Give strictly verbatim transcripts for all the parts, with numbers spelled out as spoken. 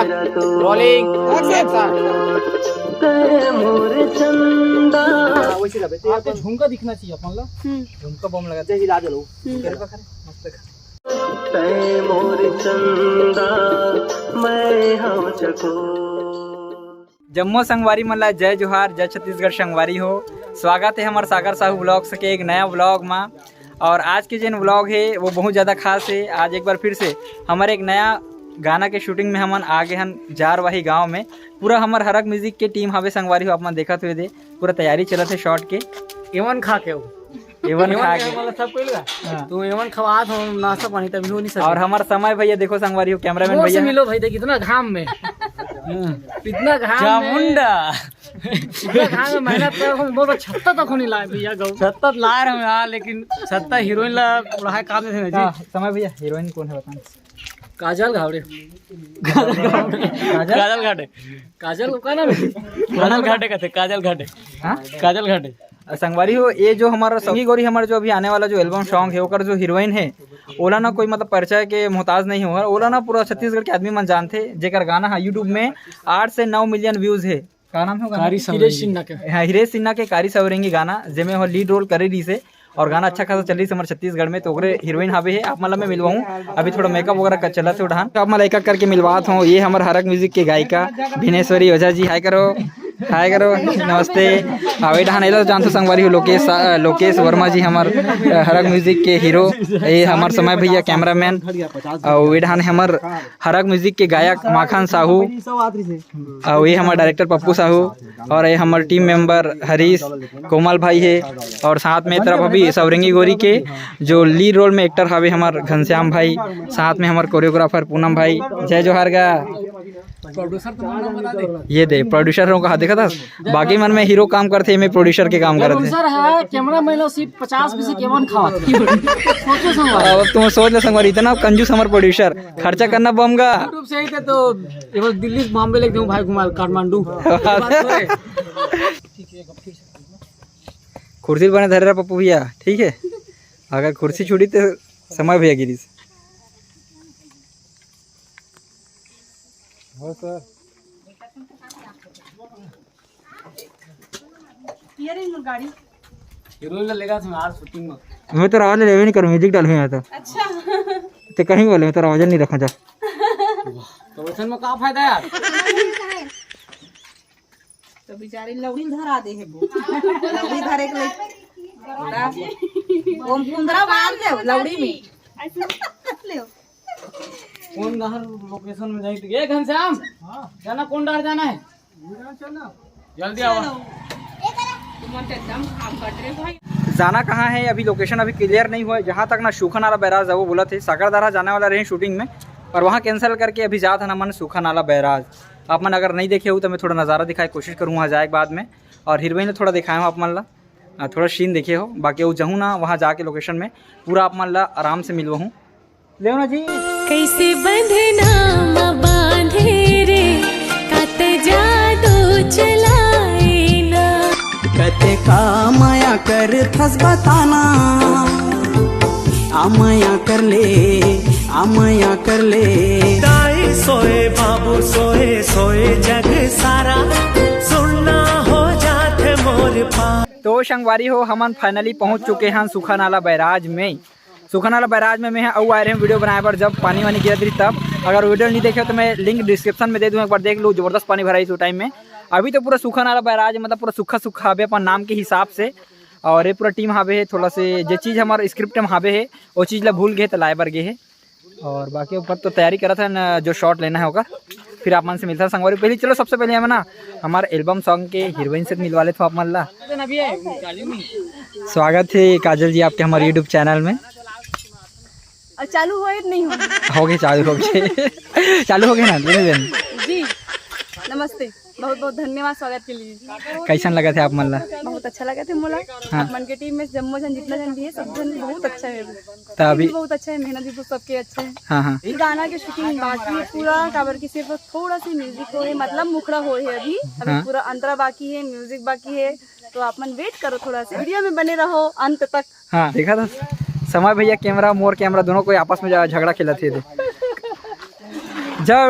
Rolling, action। हाँ, वैसे लगे। तो आपको झुमका दिखना चाहिए अपन ला। हम्म। झुमका बम लगा दे, हिला दे लो। हम्म। गरबा करे, मस्त कर। जम्मो संगवारी मन ला जय जोहार, जय छत्तीसगढ़ संगवारी हो। स्वागत है हमर सागर साहू व्लॉग्स के एक नया व्लॉग मा। और आज के जेन व्लॉग है वो बहुत ज़्यादा खास है। आज एक बार फिर से हमर एक नया गाना के शूटिंग में हमन आ गे हन जारवाही गांव में। पूरा हमर हरक म्यूजिक के टीम हवे संगवारी हो, आप मन देखत हुए दे, पूरा तैयारी चलत है शॉट के। एवन खा के हो। एवन खा के। मतलब सब कोई लगा। हाँ। तू एवन खवात हो, नाश्ता पानी तभी हो नहीं सके। और हमर समय भैया देखो संगवारी हो, कैमरामैन वो से भैया। मिलो भाई, देख इतना घाम में। हम्म। इतना घाम में। चामुंडा। इतना घाम में मेहनत कर, हम बहुत छत्ता तक नहीं लाए भैया गौ। छत्ता ला रहे हैं, हाँ, लेकिन छत्ता हीरोइन ला उड़ाए काम देते हैं जी। हाँ, समय भैया, हीरोइन कौन है बताना? काजल घावड़े। काजल? काजल घाटे। काजल को का नाम है? काजल घाटे कहते, काजल घाटे। हाँ? काजल घाटे। अ, संगवारी हो, ये जो हमारा संगी गोरी, हमारा जो अभी आने वाला जो एल्बम सॉन्ग है, ओकर जो हीरोइन है, ओला ना कोई मतलब परिचय के मोहताज नहीं हो, ओला ना पूरा छत्तीसगढ़ के आदमी मन जानथे, जेकर गाना है YouTube में आठ से नौ मिलियन व्यूज है। का नाम है गाना? कारी हिरेश सवरेंगी। सिन्हा के। हाँ, हिरेश सिन्हा के कारी सवरेंगी गाना, जेमे हो लीड रोल करे रहिस हे। और गाना अच्छा खासा चल रही है हमारे छत्तीसगढ़ में, तो ओकरे हीरोइन हावे है। आप मन ला मैं मिलवाऊँ, अभी थोड़ा मेकअप वगैरह का चलत है उड़ान, तो आप मन ला एक एक करके मिलवात हूँ। ये हमर हरक म्यूजिक के गायिका भिनेश्वरी ओझा जी, हाय करो, हाय करो, नमस्ते। हाँ, वही डहान एला जानथो संगवारी हो, लोकेश, अ, लोकेश वर्मा जी हमर, अ, हरक म्यूजिक के हीरो, ये हमर समय भैया कैमरामैन, और वही डहान हमर हरक म्यूजिक के गायक माखन साहू, और ये हमर डायरेक्टर पप्पू साहू, और ये हमर टीम मेंबर हरीश, कोमल भाई है, और साथ में तरफ अभी सवरेंगी गोरी के जो लीड रोल में एक्टर हवे हमर घनश्याम भाई, साथ में हमर कोरियोग्राफर पूनम भाई। जय जोहार गा। प्रोड्यूसर तो नाम बता दे। ये दे प्रोड्यूसर हो कहा देखा था, बाकी मन में हीरो काम करथे, मैं प्रोड्यूसर के काम करथे। प्रोड्यूसर है, कैमरा मैन लो, सिर्फ पचास पैसे केवन खावत है। सोचो संगवारी। अब तुम सोच लो संगवारी, इतना कंजूस हमर प्रोड्यूसर, खर्चा करना बम गा। YouTube से ही थे तो ये बस दिल्ली से बॉम्बे लेके जाऊँ भाई घुमा काठमांडू। कुर्सी बने धरे रहा पप्पू भैया, ठीक है, अगर कुर्सी छूटी तो समय भैया गिरीस। हो सर। ये रही मोर गाड़ी। हीरोइन ला लेगा तुम्हें आज शूटिंग में। मैं तो आवाज लेवे नहीं करूँ, म्यूजिक डालूँ यहाँ तो। अच्छा। ते कहीं बोले, मैं तो आवाज नहीं रखा जा। तो वैसन में का फायदा यार? तो बेचारी लौड़ी धरा दे है वो। लौड़ी धरे के लिए। ओम कुंदरा मार दे लौड़ी में। ले। कौन डहर लोकेशन में जाई? ए घनश्याम, हाँ। जाना कौन डहर जाना है? जल्दी आओ। तुमन तो एकदम घाम कट रहे भाई। जाना कहाँ है, अभी लोकेशन अभी क्लियर नहीं हुआ है। जहाँ तक ना सूखा नाला बैराज है वो बोला थे, सागरदारा जाने वाला रहे शूटिंग में, और वहाँ कैंसिल करके अभी जात है ना मन सूखा नाला बैराज। आप मन अगर नहीं देखे हो तो मैं थोड़ा नज़ारा दिखाए कोशिश करूँ वहाँ जाए के बाद में, और हीरोइन ला थोड़ा दिखाए हो आप मन ला, आ, थोड़ा सीन देखे हो, बाकी वो जहूँ ना वहाँ जाके लोकेशन में पूरा आप मन ला आराम से मिलवाहूँ। लेवना जी। कैसे बंधना म बांधे रे, कत जादू चलाए ना। कते का मया कर थस बताना, आ मया कर ले, आ मया कर ले। दाई सोए बाबू सोए, सोए जग सारा, सुनना हो जात मोर पार। तो संगवारी हो, हमन फाइनली पहुंच चुके हैं सूखा नाला बैराज में। सूखा नाला बैराज में मैं अउ आए रहे वीडियो बनाए बर, जब पानी वानी गिरत रही तब। अगर वीडियो नहीं देखे तो मैं लिंक डिस्क्रिप्शन में दे दूँ, एक बार देख लो, जबरदस्त पानी भरा इस टाइम में। अभी तो पूरा सूखा नाला बैराज है, मतलब पूरा सूखा सूखा हवे अपन नाम के हिसाब से। और ये पूरा टीम हावे है, थोड़ा से जे चीज़ हमारे स्क्रिप्ट में हावे है वो चीज़ ला भूल गए तो लाए बर गए है। और बाकी ऊपर तो तैयारी करत है ना, जो शॉट लेना है ओकर, फिर आप मन से मिलता है संगवारी। पहले चलो सबसे पहले हम ना हमारे एल्बम सॉन्ग के हीरोइन से मिलवा लेते हो आप मन ला। स्वागत है काजल जी आपके हमारे YouTube चैनल में। और चालू होए नहीं हो? हो गए, चालू हो गए। चालू हो गए ना, ले लेन। जी, नमस्ते, बहुत बहुत धन्यवाद स्वागत के लिए। कैसन लगा थे आप मन ला? बहुत अच्छा लगा थे मोला। हाँ। आप मन के टीम में जम्मो जन जितना जन भी है, सब जन बहुत अच्छा है। तो अभी भी बहुत अच्छा है, मेहनत भी बहुत सबके अच्छा है। हाँ, हाँ। गाना के शूटिंग बाकी है पूरा, काबर की सिर्फ थोड़ा सी म्यूजिक हो है, मतलब मुखड़ा हो है अभी, अभी हाँ। पूरा अंतरा बाकी है, म्यूजिक बाकी है, तो आप मन वेट करो थोड़ा सा, वीडियो में बने रहो अंत तक। हाँ, देखा था समय भैया कैमरा, मोर कैमरा दोनों कोई आपस में जा-, झगड़ा खेलत हे। जाओ।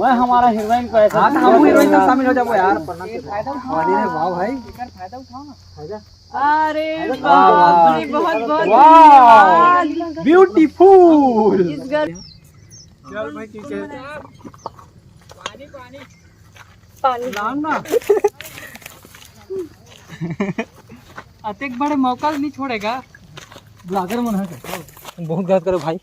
मैं हमारा हीरोइन को ऐसा हाँ, तो हम हीरोइन में शामिल हो जाबो यार। अरे वाह भाई। अरे वाह, बाप रे, बहुत, बहुत वाह। धन्यवाद। ब्यूटीफुल। इस गर्ल चल भाई, ठीक है। पानी, पानी। पानी। लान ना। अतेक बड़े मौका नहीं छोड़ेगा। ब्लॉगर मन है। बहुत गलत करे भाई।